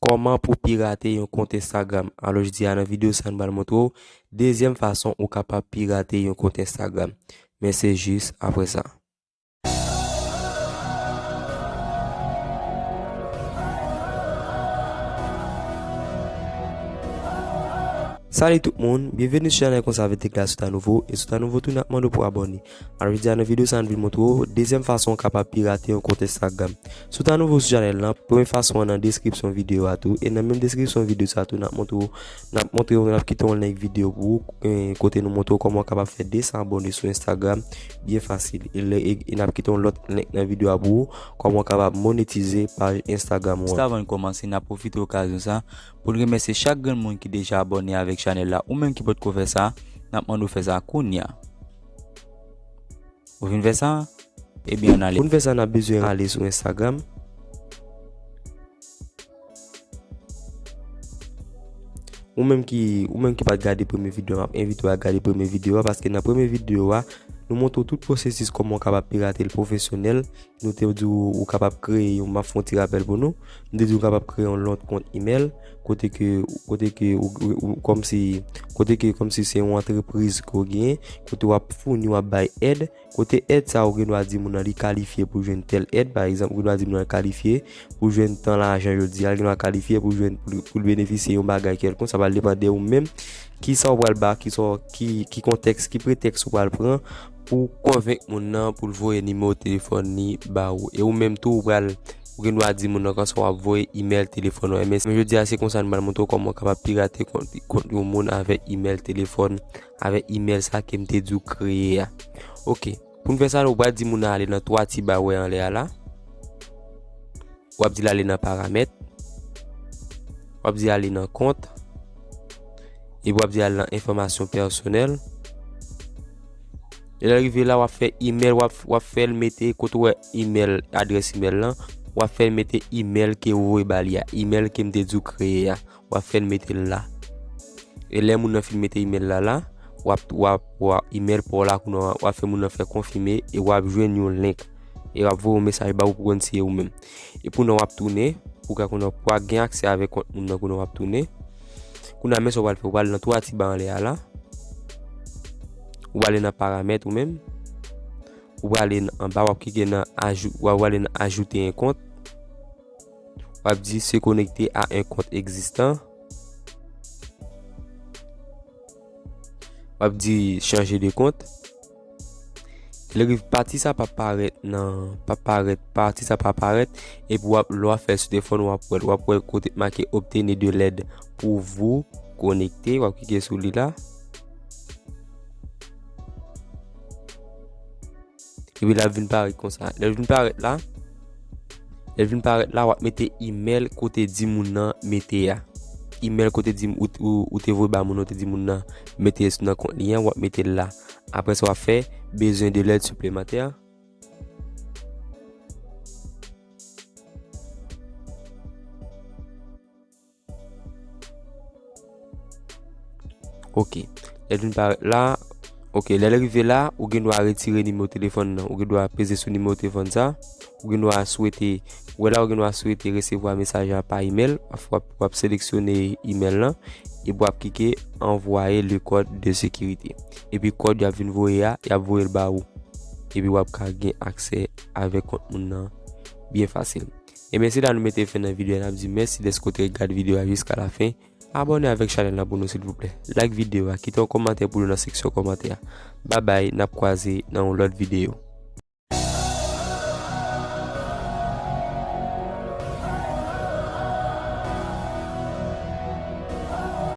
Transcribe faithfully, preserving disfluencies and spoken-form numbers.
Kòman pou pirate yon kont Instagram? Alò, jodi a nan videyo sa, nou pral montre w dezyèm fason ou kapab pirate yon kont Instagram. Men se jis apre sa. Salut tout moun, byenveni sou chanèl Konsa avèk Tekla. Si w ta nouvo, e si w ta nouvo tou, n ap mande w pou abòne. Alò, jodi a nan videyo sa, nou vin montre w dezyèm fason ou kapab pirate yon kont Instagram. Si w ta nouvo sou chanèl lan, premye fason an nan deskripsyon videyo a tou. E nan menm deskripsyon videyo sa tou, n ap montre w, n ap montre w, n ap kite yon link videyo pou ou, eh, kote nou montre w kòman w kapab fè de san abòne sou Instagram byen fasil. E, lè- e, e n ap kite yon lòt link nan videyo a pou ou, kòman w kapab monetize paj Instagram ou an. Jis avan n kòmanse, n ap pwofite okazyon sa pou n remèsye chak grenn moun ki deja abòne avèk chanèl la, ou menm ki potko fè sa, n ap mande w fè sa kounye a. Ou fin fè sa? Ebyen, ann ale. Pou n fè sa, n ap bezwen ale sou Instagram. Ou menm ki, ou menm ki pa t gade premye videyo a, m ap envite w a gade premye videyo a, paske nan premye videyo a, nou montre w tout pwosesis kòman w kapab pirate l pwofesyonèl. Nou te di w ou kapab kreye yon, m ap fè yon ti rapèl pou nou. Nou te di w ou kapab kreye yon lòt kont email, kote ke, kote ke ou, ou, ou, kòmsi, kote ke kòmsi se yon antrepriz ke w genyen, kote w ap founi, w ap bay èd, kote èd sa ou gen dwa di moun nan li kalifye pou jwenn tèl èd, pa egzanp, ou gen dwa di moun nan li kalifye pou jwenn tan lajan jodi a, li gen dwa kalifye pou jwenn, pou, pou l benefisye yon bagay kèlkonk, sa pral depann de ou menm, kisa ou pral ba, kisa, ki, ki kontèks, ki pretèks ou pral pran pou konvenk moun nan pou l voye nimewo telefòn li ba ou. E ou menm tou, ou pral, ou gen dwa di moun nan konsa w ap voye email telefòn ou. Men, men jodi a, se konsa nou pral montre w kòman w kapab pirate kont, kont yon moun avèk email telefòn, avèk email sa ke m te di w kreye a. Ok. Pou n fè sa, ou pral di moun nan ale nan twa ti ba w wè anlè a la. W ap di l ale nan paramèt. W ap di ale nan kont. Epi w ap di ale nan enfòmasyon pèsonèl. E lè l rive la, w ap fè email, w ap, w ap fè l mete, kote w wè email, adrès email lan, w ap fè l mete email ke ou voye ba li a, email ke m te di w kreye a. W ap fè l mete l la. E lè moun nan fin mete email la la, w ap, w ap, w ap email pa w la, kounye a w ap fè moun nan fè konfime e w ap jwenn yon link. E w ap voye yon mesaj ba ou pou konn si e ou menm. E pou nan w ap tounen, pou ka kounye a pou w gen aksè avèk kont moun nan kounye a w ap tounen. Kounye a men sa w pral fè, ou pral nan twa ti ba anlè a la. Ou pral nan paramèt ou menm. Ou pral nan anba, w ap klike nan ajou-, w ap pral nan ajouter un compte. W ap di se connecter à un compte existant. W ap di changer de compte. Lè rive pati sa pa parèt nan, pa parèt, pati sa pa parèt. Epi w ap, lè w ap fè sou telefòn, w ap wè, w ap wè kote make obtenez de l'aide pour vous connecter. W ap klike sou li la. Epi l ap vin parèt konsa. Lè l vin parèt la, lè l vin parèt la, w ap mete email kote di moun nan mete a. Email kote di ou, ou, ou te voye ba moun nan, ou te di moun nan mete nan kont li an, w ap mete l la. Apre sa, w ap fè besoin de l'aide supplémentaire. Ok. Lè l vin parèt la, ok, lè l rive la, ou gen dwa retire nimewo telefòn nan. Ou gen dwa peze sou nimewo telefòn sa. Ou gen dwa swete, ou wè la, ou gen dwa swete resevwa mesaj la pa email. W ap, w ap seleksyone email lan. Epi w ap klike envoyer le code de sécurité. Epi kòd y ap vin voye a, y ap voye l ba ou. Epi w ap ka gen aksè avèk kont moun nan byen fasil. Ebyen, se la nou mete fen nan videyo a. N ap di mèsi dèske w te gade videyo a jiska la fen. Abòne avèk chanèl la pou nou, silvouplè. Like videyo a, kite yon kòmantè pou nou nan seksyon kòmantè a. Babay, n ap kwaze nan yon lòt videyo.